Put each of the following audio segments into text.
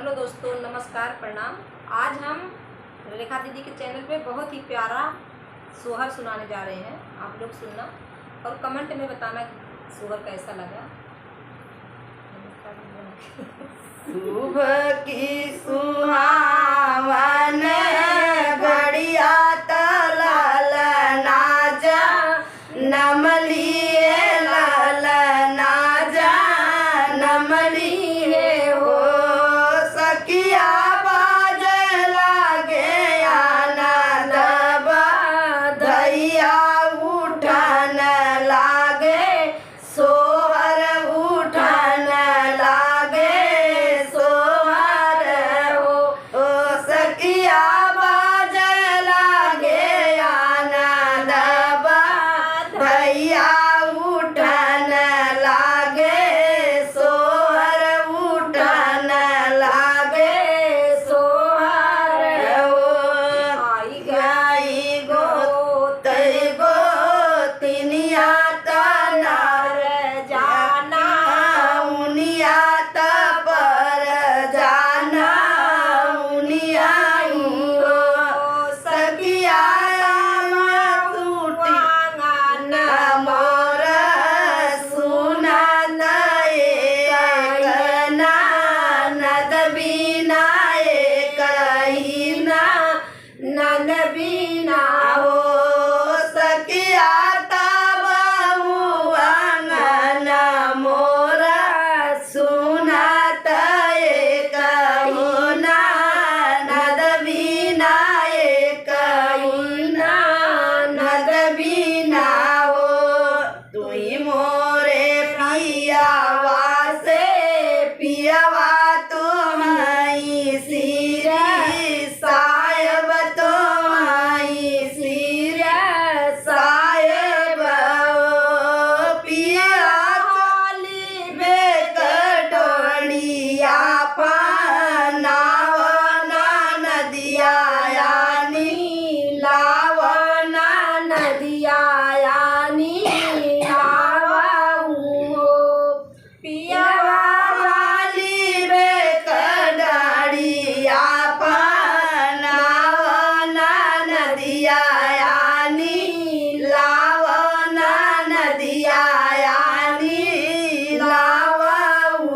Hello दोस्तों, नमस्कार, प्रणाम। आज हम रेखा दीदी के चैनल पे बहुत ही प्यारा सोहर सुनाने जा रहे हैं। आप लोग सुनना और कमेंट में बताना कि सोहर कैसा लगा। सुबह की सुहावन घड़िया तलाल नाजा नमलिए लाल नाजा नमलिए हो सखिया बाज लागे आनंद धैया उठन लागे सोहर उठन लागे सोहर हो ओ सखिया बाज लागे आनंद भैया उठन लागे सोहर उठन लागे सोहर हो आई गाई गो तई गो तिनिया तनार जाना उनिया पर जाना उनिया हो सखिया टूटी आंगन मोर सुना एक नद बिना एक ना नन बिना हो सखिया तब अंगन मोर सुना एक ना नद बिना एक ना नद बिना हो तुही मोरे पियावा से पियावा तुम्हारी सिरी साहेब तुम्हारी सिर साहेब ओ पिया वाली बेकटोलिया पानावना नदिया यानी लावना नदिया यानी आवाऊ पिया वाली बेकडाड़िया पानावना नदिया यानी लावना नदिया यानी लावाऊ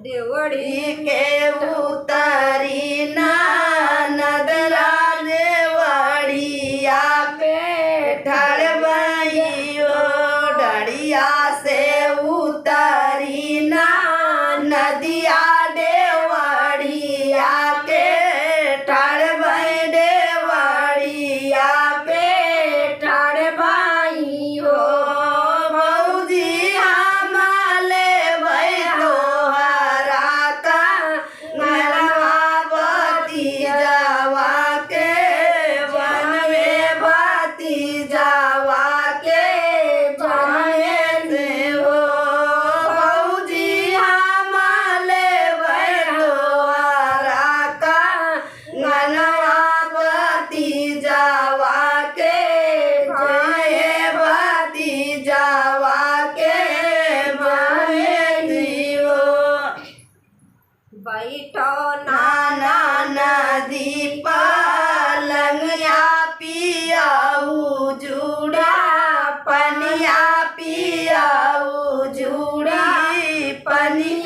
देवड़ी के उतरी नदरा देवड़िया पे ढड़बइयो डड़िया से उतरी ना नदिया देवड़िया के ढड़बई देवड़िया पे ठाड़ भाई ओ भौजी हमाले भई तोहरा का नरवा जावा के बनवे भाती जावा के बनवे से हो भौजी हमाले भई तोहरा का ननवा जावा के जय भाती जावा के माए दियो बैठो नाना नदी पलंगिया पियाऊ जुड़ा पनिया पियाऊ जुड़ी पनिया।